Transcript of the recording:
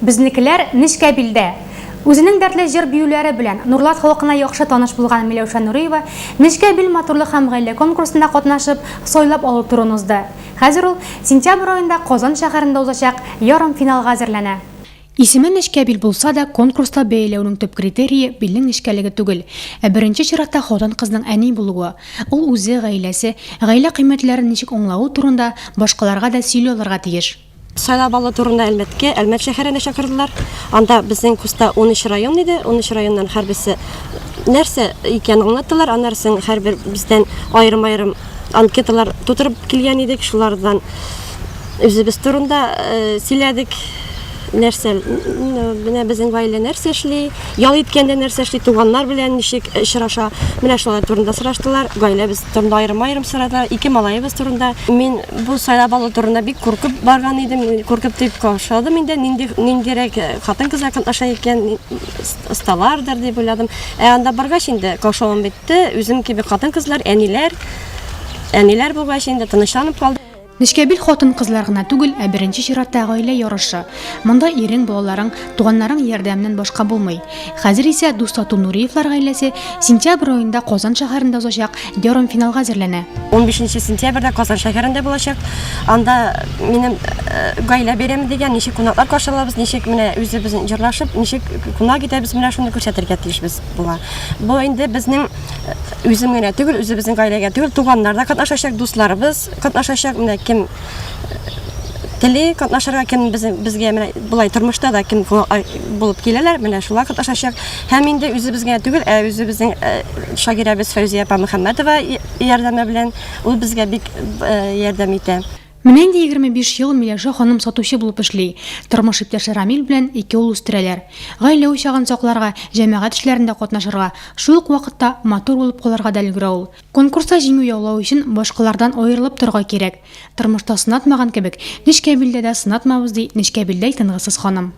Безнекеләр Нечкәбилдә. Үзенең дәртле җыр-биюләре белән Нурлат халкына яхшы таныш булган Миләүшә Нуриева Нечкәбил матурлык һәм гаилә конкурсында катнашып, сайлап алу турын узды. Хәзер ул сентябрь аенда Казан шәһәрендә узачак ярымфиналга әзерләнә. Исеме Нечкәбил булса да, конкурста бәяләүнең төп критерие, билнең нечкәлеге түгел, ә беренче чиратта хатын-кызның әни булуы. Ул үзе, гаиләсе, гаилә кыйммәтләрен ничек аңлавы турында башкаларга да сөйли алырга тиеш. Сайлап алу турында Әлмәткә, Әлмәт шәһәренә чакырдылар. Анда безнең курста 13 район иде. 13 районнан һәрберсе нәрсә икәнен аңлаттылар. Аннары соң һәрбер бездән аерым-аерым анкеталар тутырып килгән идек. Шулардан үзебез турында э, сөйләдек. Нәрсә, менә безнең гаилә нәрсә эшли, ял иткәндә нәрсә эшли, туганнар белән ничек очраша. Менә шулар турында сораштылар. Гаиләбез турында аерым-аерым сорадылар. Ике малаебыз турында. Мин бу сайлап алу турында бик куркып барган идем. Куркып дип каушадым инде, нинди ниндирәк э, хатын-кызлар катнаша икән, осталардыр дип уйладым. Ә анда баргач инде каушавым бетте. Үзем кебек хатын-кызлар, әниләр, әниләр булгач инде тынычланып калдым. Нечкәбил хатын-кызлар гына түгел, ә беренче чиратта гаилә ярышы. Монда ирең, балаларың, туганнарың ярдәменнән башка булмый. Хәзер исә дус-тату Нуриевлар гаиләсе сентябрь аенда Казан шәһәрендә узачак ярымфиналга әзерләнә. 15 сентябрьдә Казан шәһәрендә булачак. Анда минем э, гаилә бәйрәме дигән, ничек кунаклар каршы алабыз, ничек менә үзебез җырлашып, ничек кунак итәбез, менә шуны күрсәтергә тиешбез була. Бу инде безнең э, үзем генә түгел, үзебезнең гаиләгә түгел, туганнар да катнашачак, дусларыбыз, катнашачак менә кем тели катнашырга кем безгә менә болай тормышта да кем булып киләләр менә шулар катнашачак һәм инде үзебез генә түгел ә үзебезнең шагыйрәбез Фәүзия апа Мөхәммәтова ярдәме белән ул безгә бик ярдәм итә. Менә инде 25 ел Миләүшә ханым сатучы булып эшли. Тормыш иптәше Рамил белән ике ул үстерәләр. Гаилә учагын сакларга, җәмәгать эшләрендә катнашырга, шул ук вакытта матур булып калырга да өлгерә ул. Конкурста җиңү яулау өчен башкалардан аерылып торырга кирәк. Тормышта сынатмаган кебек, Нечкәбилдә дә сынатмабыз, ди Нечкәбилдәй тынгысыз ханым.